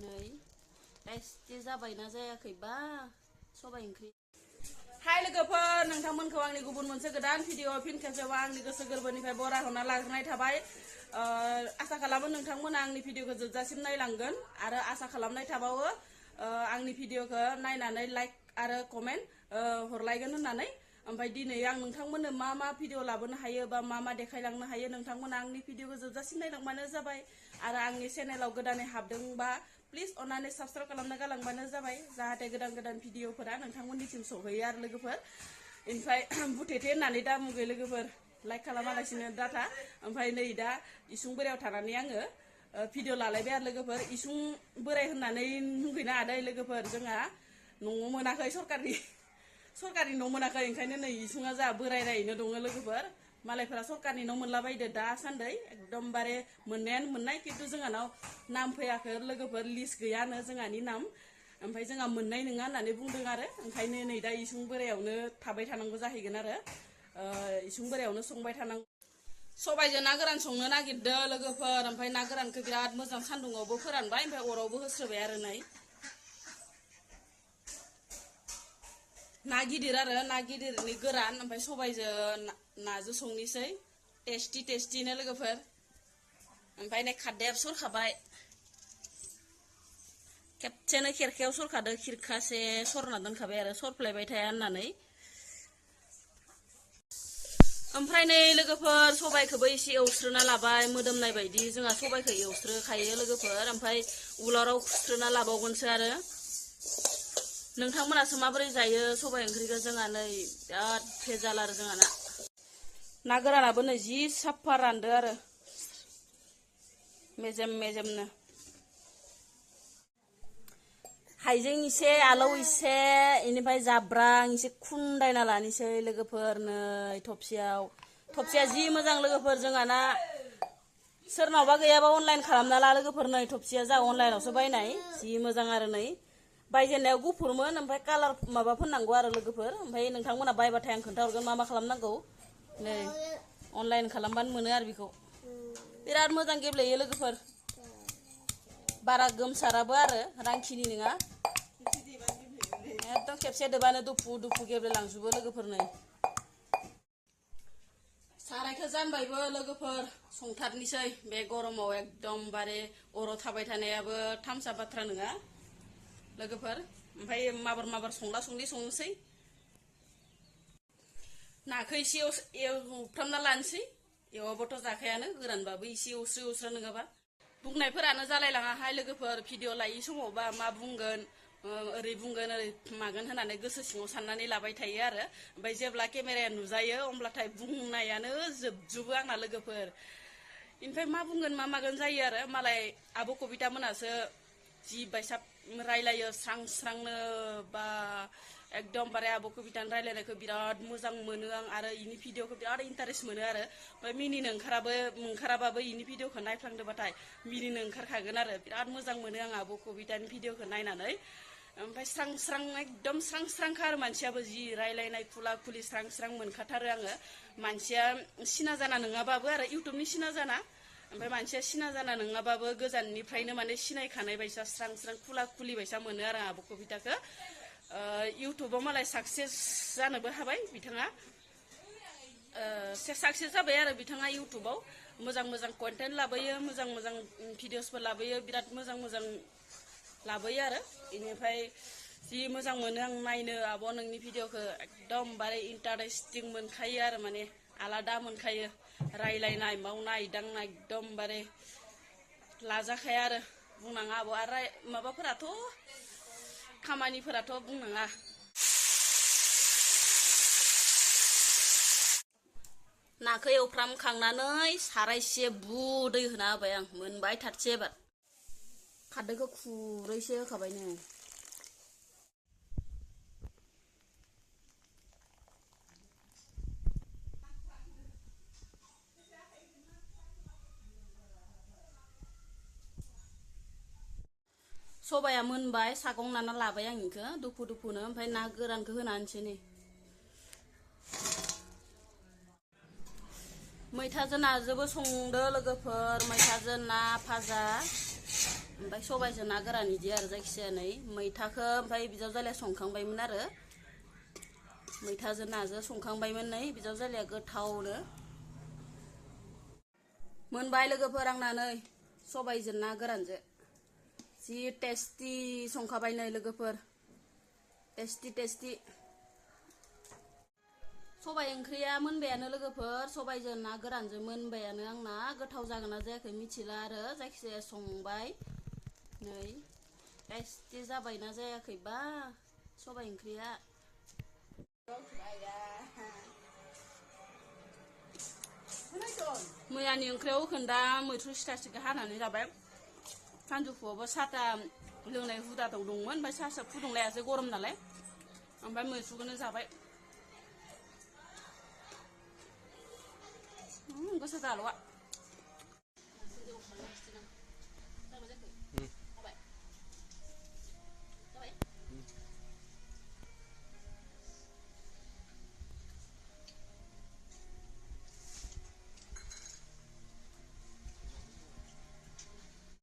नै टेस्टि जाबायना जायाखैबा सबाय ओंख्रि। हाय लोगोफोर, नोंथांमोनखौ आंनि गुबुन मोनसे गोदान भिडिअ फिन खेबसेबाव आंनि गोसो गोरबोनिफ्राय बराय हरना लाग्रोनाय थाबाय। आसा खालामो नोंथांमोना आंनि भिडिअखौ जोबजासिम नायलांगोन आरो आसा खालामनाय थाबावो आंनि भिडिअखौ नायनानै लाइक आरो कमेन्ट हरलायगोन होननानै। ओमफ्राय दिनै आं नोंथांमोननो मा भिडिअ लाबोनो हायो बा मा देखायलांनो हायो नोंथांमोना आंनि भिडिअखौ जोबजासिम नायलांबानो जाबाय। आरो आंनि चेनेलाव गोदानै हाबदोंबा प्लिज अन्नानै साबस्क्राइब खालामना गालांबानो जाबाय, जाहाथे गोदान भिडिअफोरा नोंथांमोननिसिम सौहैयो आरो लोगोफोर। ओमफ्राय बुथेथे होननानै दा मुगै लोगोफोर लाइक खालामालासिनो डाटा। ओमफ्राय नै दा इसुं बोरायाव थानानै आङो भिडिअ लालायबाय आरो लोगोफोर। इसुं बोराय होननानै मुगैनो हादै लोगोफोर, जोंहा न'आव मोनाखै, सरकारि न' मोनाखै, ओंखायनो नै इसुङा जोंहा बोरायनो दङ लोगोफोर। मालायफोरा सरकारनि न' मोनलाबायदो दासान्दै, एकदमबारे मोननायानो मोननाय, खिन्थु जोंहानाव नाम फैयाखै लोगोफोर, लिस्ट गैयानो जोंहानि नाम। ओमफ्राय जोंहा मोननाय नङा होननानै बुंदों आरो, ओंखायनो नै दा इसुं बोरायावनो थाबाय थानांगौ जाहैगोन आरो। इसुं बोरायावनो संबाय थानांगौ। सबायजों ना गोरान संनो नागिरदों लोगोफोर। ओमफ्राय ना गोरानखौ बिराद मोजां सान्दुङावबो फोरानबाय, ओमफ्राय अरावबो होस्रोबाय आरो नै ना गिदिर आरो ना गिदिरनि गोरान। ओमफ्राय सबायजों नाजों संनोसै टेस्टिनो लोगोफोर। ओमफ्राय नै खारदैयाबो सरखाबाय, खेबसेनो खेरखायाव सरखादो, खिरखासे सरना दोनखाबाय आरो सरफ्लायबाय थाया होननानै। ओमफ्राय नै लोगोफोर सबायखौबो एसे एवस्रोना लाबाय, मोदोमनाय बायदि जोंहा सबायखौ एवस्रोखायो लोगोफोर। ओमफ्राय उलाराव खुस्रोना लाबावगोनसो आरो। नोंथांमोनासो माबोरै जायो सबाय ओंख्रिखौ? जोंहा नै बिराद भेजाल आरो जोंहा ना गोरानाबो नै जि साफा रानदो आरो मेजेमनो। हाइजें इसे, आलौ इसे, इनिफ्राय जाब्रां इसे खुन्दायना लानोसै लोगोफोर। नै थबसिया जि मोजां लोगोफोर जोंहाना। सोरनावबा गैयाबा अनलाइन खालामना ला लोगोफोर। नै थबसिया जा अनलाइनावसो बायनाय, जि मोजां आरो। नै बायजेननायाव गुफुरमोन, ओमफ्राय कालार माबा फोननांगौ आरो लोगोफोर। ओमफ्राय नोंथांमोना बायबाथाय आं खोन्थाहरगोन मा खालामनांगौ। नै अनलाइन खालामबानो मोनो आरो बेखौ। बिराद मोजां गेब्लेयो लोगोफोर, बारा गोमसाराबो आरो, रांखिनि नङा, एकदम खेबसे दोबानो दुफु गेब्लेलांजोबो लोगोफोर। नै सारायखौ जानबायबो लोगोफोर, संथारनोसै बे गरमाव। एकदमबारे अराव थाबाय थानायाबो थामसा बाथ्रा नङा लोगोफोर। ओमफ्राय माबार संनोसै। नाखौ एसे एवफ्रामना लानोसै, एवाबाथ' जाखायानो, गोरानबाबो एसे एवस्रो नङाबा बुंनायफोरानो जालायलाङाहाय लोगोफोर। भिडिअ लायै समावबा मा बुंगोन, ओरै बुंगोन ओरै मागोन होननानै गोसो सिङाव साननानै लाबाय थायो आरो। ओमफ्राय जेब्ला केमेराया नुजायो अब्लाथाय बुंनायानो जोबजोबो आंना लोगोफोर। ओमफ्राय मा बुंगोन मा मागोन जायो आरो। मालाय आब' कबिता मोनासो जि बायसा रायलायो स्रांनो, बा एकदमबारे आब' कबितानि रायलायनायखौ बिराद मोजां मोनो आं, आरो इनि भिडिअखौ बिराद इन्टारेस्ट मोनो आरो। ओमफ्राय मिनिनो ओंखाराबाबो इनि भिडिअखौ नायफ्लांदोबाथाय मिनिनो ओंखारखागोन आरो। बिराद मोजां मोनो आं आब' कबितानि भिडिअखौ नायनानै। ओमफ्राय एकदम स्रांखा आरो मानसियाबो, जि रायलायनाय खुला खुलि स्रां मोनखाथारो आङो। मानसिया सिना जाना नङाबाबो आरो, इउटुबनि सिना जाना, ओमफ्राय मानसिया सिना जाना नङाबाबो गोजाननिफ्रायनो माने सिनायखानाय बायसा स्रां खुला खुलि बायसा मोनो आरो आब' कबिताखौ। इउटुबाव मालाय साक्सेस जानोबो हाबाय बिथाङा, साक्सेस जाबाय आरो बिथाङा इउटुबाव। मोजां कन्टेन्ट लाबोयो, मोजां भिडिअसफोर लाबोयो, बिराद मोजां लाबोयो आरो। बेनिफ्राय जि मोजां मोनो आं नायनो आब' नोंनि भिडिअखौ, एकदमबारे इन्टारेस्टिं मोनखायो आरो, माने आलादा मोनखायो। रायलायनाय मावनाय दांनाय एकदमबारे लाजाखाया आरो, बुंनाङा आब'। आरो माबाफोराथ' खामानिफोराथ' बुंनाङा। नाखौ एवफ्रामखांनानै सारायसे दै होना होबाय आं, मोनबाय थारसै एबार। खारदैखौ खुरैसे होखाबायनो। सबाया मोनबाय, सागं नाना लाबाय आं इखौ दुफुनो। ओमफ्राय ना गोरानखौ होना होनोसै नै। मैथाजों नाजोंबो संदो लोगोफोर, मैथाजों ना भाजा, ओमफ्राय सबायजों ना गोरान इदि आरो जायखिजाया नै मैथाखौ ओमफ्राय बिजावजालिया संखांबायमोन आरो मैथाजों नाजों संखांबायमोन नै बिजावजालिया गोथावनो मोनबाय लोगोफोर आंना नै सबायजों ना गोरानजों जि टेस्टि संखाबाय नै लोगोफोर टेस्टि सबाय ओंख्रिया मोनबायानो लोगोफोर सबायजों ना गोरानजों मोनबायानो आंना गोथाव जागोन ना जायाखै मिथिला आरो जायखिजाया संबाय नै टेस्टि जाबायना जायाखैबा सबाय ओंख्रिया मैयानि ओंख्रियाव होखोन्दा मैथ्रु सिथा हानानै जाबाय सानजौफुआवबो साथा लोंनाय हुदा दंमोन ओमफ्राय साहा फुदुंलायासै गरम नालाय ओमफ्राय मैथ्रुखौनो जाबाय गोसा जाल'आ